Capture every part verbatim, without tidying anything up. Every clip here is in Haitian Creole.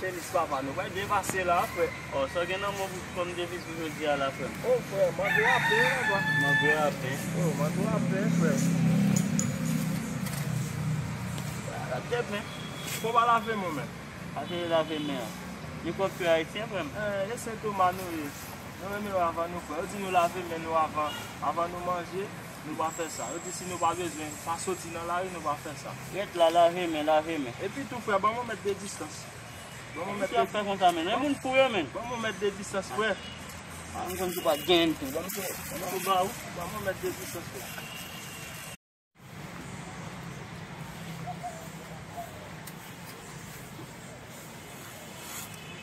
Tenis papa, nou pral byen pase la, frè. Oh, sa w gen nan men w pou kòm deviz pou jodi a la, frè m? Oh, frè, mango a pen, papa. Mango a pen. Oh, mango a pen, frè. Sa te pen. Fò pa lave men w, men. Ase lave men an. Li pwòp ke ayisyen, frè m. Eh, e Sen Toma nou ye. Nou renmen w avan nou, frè. Yo di nou lave men nou avan, avan nou manje. Nou pa fè sa. Yo di si nou pa bezwen, pa soti nan lari, nou pa fè sa. Rete la, lave men, lave men. Epi tou, frè, ban mwen mèt de distans. Ban mwen mèt de... Misye ap fè konsa, men. E moun fou yo, men. Ban mwen mèt de distans, frè. Ah, m konn si w pa gen tou. Ban mwen, ban mwen ba ou. Ban mwen mèt de distans, frè.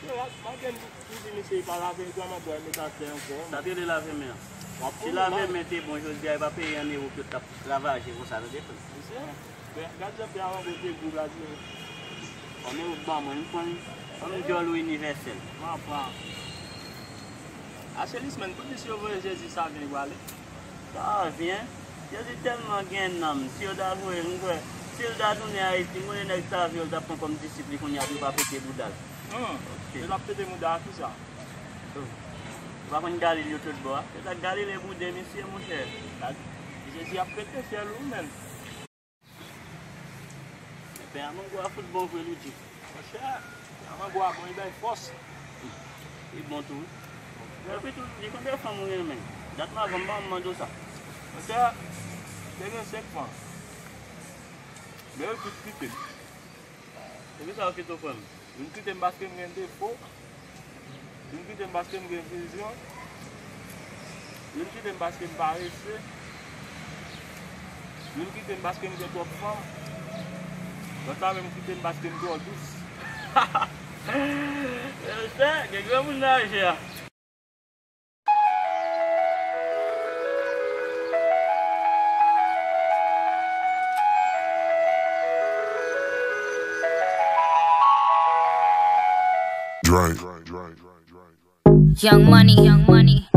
Yo, la, malgre m di misye pa lave, granmè bò met atè ankò. Sa te rele lave men an. Si lave men te bon jodi a, e pa peyi an Ewòp yo t ap ravaje konsa, tande, frè m. Mesye, gad jan pye a mango te gou, gad li. Kòm Ewòp ban mwen, m konn, kòm djòl ou inivèsèl. M ap pran. Achelisman, pou di si yo voye Jezi, sa vyen, li prale. Sa vyen. Jezi tèlman gen nanm, si yo ta voye l, m kwè, si l ta tounen Ayiti, m konnen nèg sa vye yo l t ap pran kòm disip li kounye a pou yo pa pete bouda l. Hmm. Ok. Yo t ap pete bouda a kisa? Ou pa konn Galil yo tout bò a? Se sa Galil e boude misye, monchè. Jezi ap pete fyèl ou, menn. Pen a mango a fout bon vre, Ludjik. Monchè, pen a mango a bon, li bay fòs. Li bon tou. Epi tou, Ludjik, konbyen fanm ou renmen? Dat m avan m pa janm mande w sa. Monchè, te gen senk fanm. Men yo tout kite m. Poukisa yo kite w, frè m? Youn kite m paske m gen defo. Youn kite m paske m gen vizyon. Youn kite m paske m parese. Youn kite m paske m gen twòp fanm. Lòt la menm kite m paske m twò dous. Mesye, gen granmoun nan aje a. Drink. Young money, young money.